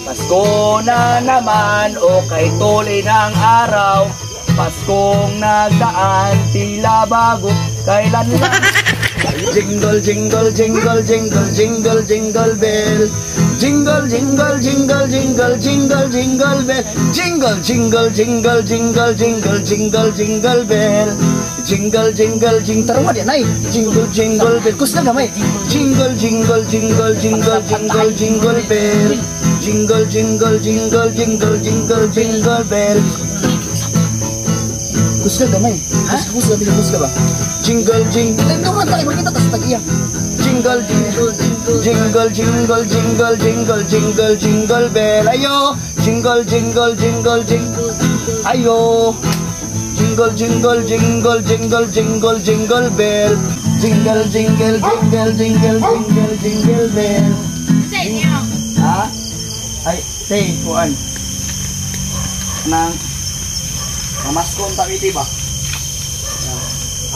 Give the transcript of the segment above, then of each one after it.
Pasko na naman, o kay tuloy ng araw. Paskong nagdaan, tila bago kailan lang. Jingle, jingle, jingle, jingle, jingle, jingle bell. Jingle, jingle, jingle, jingle, jingle, jingle bell. Jingle, jingle, jingle, jingle, jingle, jingle, jingle bell. Jingle, jingle, jingle. Tarong nga di, nay. Jingle, jingle bell. Kus na gamay. Jingle, jingle, jingle, jingle, jingle, jingle bell. Jingle, jingle, jingle, jingle, jingle, jingle bell. Kus na gamay. Ha? Kus na, kus ka ba? Jingle, jingle. Ay, duman tayo. Magkita tas tag-iya. Jingle, jingle, jingle, jingle, jingle, jingle, jingle, jingle bell. Ayo! Jingle, jingle, jingle, jingle. Ayo! Jingle, jingle, jingle, jingle, jingle, jingle bell. Jingle, jingle, jingle, jingle, jingle, jingle bell. Sa inyo. Ha? Ay, say, kuan. Nang mamaskon ta iti ba?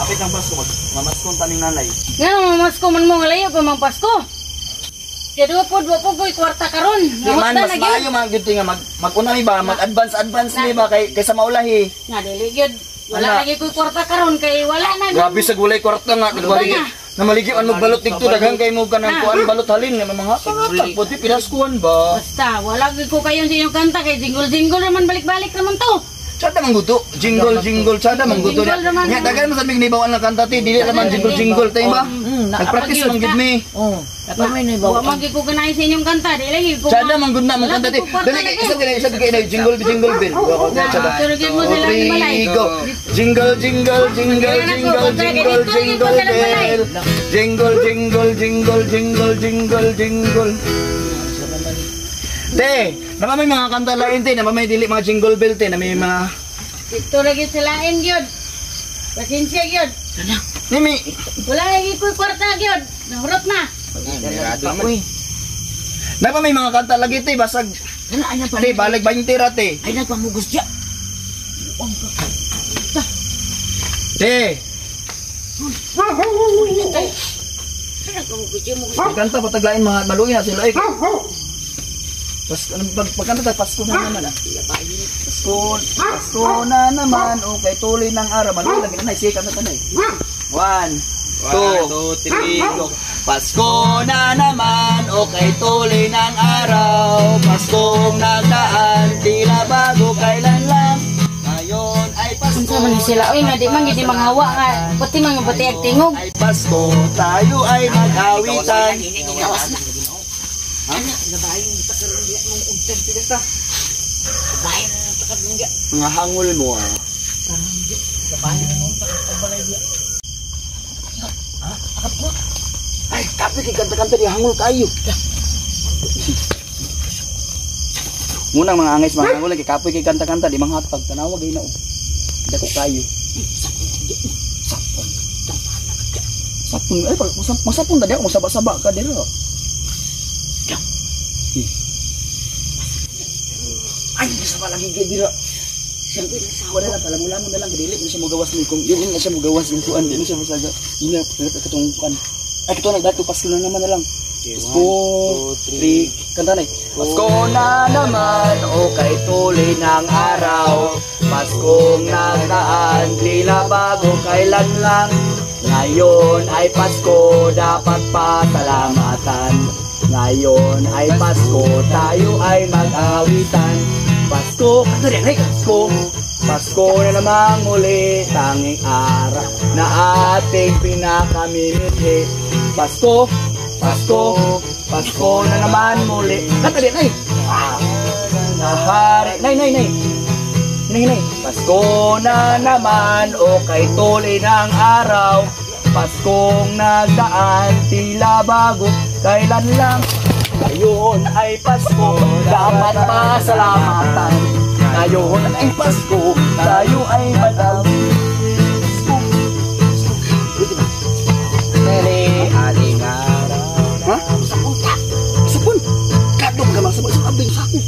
Apit ng Pasko, mamaskon ta ning nanay. Nga mamasko man mo nga layo pa mang Pasko. Kaya duwa po, duwa po ko'y kwarta karon. Di man, Nangutna mas na gyud. maayo man gyud nga mag-una mi ba, mag-advance advance mi ba kay kaysa maulahi. Nga dili gyud. Wala Wala. lagi ko'y kwarta karon kay wala na. Grabe sa gulay kwarta nga nagbaligi. na. Namaligi an magbalot dito daghan kay mo kanang Na. kuan balot halin nga mga pangatag pud pinaskuan ba. Basta wala gyud ko kayon sa inyong kanta kay jingle-jingle naman balik-balik naman to. Tsada mangguto. Jingle jingle tsada mangguto. Jingle naman. Nya daghan man sa mig nibawan nga kanta ti dili naman jingle jingle tay ba. Nagpractice man gid mi. Oh, dapat may naibaw. Wa man gyud ko ganahin sa inyong kanta, di lagi ko. Tsada man gud na mong Wala kanta ti. gyud ko kwarta Dali kay lagi. isa gid kay jingle jingle bell. Go tsada. Pero gyud mo sila Three, balay. go. Jingle jingle jingle Kailangan ko, jingle kontra, jingle ganito, jingle ganito silang balay. bell. Jingle jingle jingle jingle jingle jingle. Te, naman may mga kanta lain te, naman may dili mga jingle bell te, na may mga Dito lagi silain gyud. Pasensya gyud. Nimi, Wala lagi ko'y kwarta gyud. Nahurot na. Uy, naman may mga kanta lagi te, basag ano ay te, balik 20 ra te. Ay nagpamugos siya. Te, Ay nagpamugos siya mo. kanta pataglain mga maluwi na sila eh. Pas, ano, pagkanta tayo, Pasko na naman ah. Pasko, Pasko na naman, okay, tuloy ng araw. Maluwi lang, na, sige, kanta tanay. One, two, three, go. Pasko na naman, okay, tuloy ng araw. Paskong nagdaan, tila bago kailan lang. Ngayon ay Pasko. Unsa man ni sila oy nga di man gid manghawa nga puti man nga puti ang tingog. Ay Pasko, tayo ay mag-awitan. Gawas na. Ana, gabayo mo takaroon diya mong ugtad pila ta. Gabayo na ng takaroon diya. Mga hangol mo ah. Gabayo na mong takaroon diya. Ay, kape kay kanta-kanta di hangol kayo. Munang mga angis mga hangol kay kapoy kay kanta-kanta di manghatag tanawa gay na oh. Dako kayo. Sapon. Sapon ay pag masapon ta di ako masaba-saba ka dira. Eh. Ay, masaba lagi gid dira. Siyempre sa Wala na pala mula mo na lang dili na siya mogawas ni kung dili na siya mogawas ng kuan, dili na siya masaga. Ina katong kuan. Ay kato nagdato Pasko na naman na lang. Pasko, three, kanta na eh. Pasko na naman, okay tuloy ng araw. Paskong nagdaan, tila bago kailan lang. Ngayon ay Pasko, dapat pasalamatan. Ngayon ay Pasko, tayo ay mag-awitan. Pasko, kanta rin ay Pasko. Pasko na namang muli, tanging araw na ating pinakamimithi. Pasko, Pasko, Pasko na naman muli. Kanta din, ay! Nahari, nay, nay, nay. Hinay, hinay. Pasko na naman, okay tuloy ng araw. Paskong nagdaan, tila bago, kailan lang. Ngayon ay Pasko, dapat pasalamatan. Ngayon ay Pasko, tayo ay mag-awi. Pasko, Pasko. Nene, aling araw. Ha? Sapon ka. Sapon. Kadto ka mga sabon sa abing sako.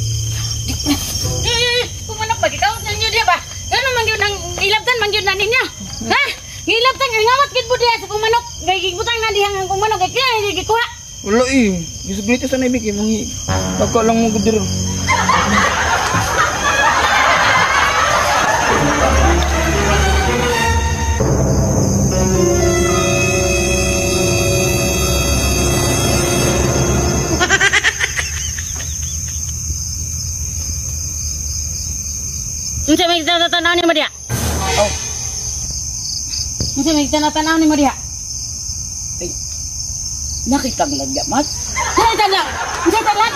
Eh, pumanok ba ikaw ninyo diya ba? Ngano man gyud ang ilabtan man gyud na ninyo? Ha? Ngilabtan nga ngawat gyud mo diya sa pumanok. Kay gibutang na diha ang pumanok kay kaya hindi gikuha. Wala eh. Gisuglito sa naibig eh. Mangi. Pagka lang mo gud dira. Unsa may tanaw ni mo diha? Oh. Unsa may tanaw ni mo diha? Ay. Nakita ang lagya, mat. Unsa talag? Unsa talag?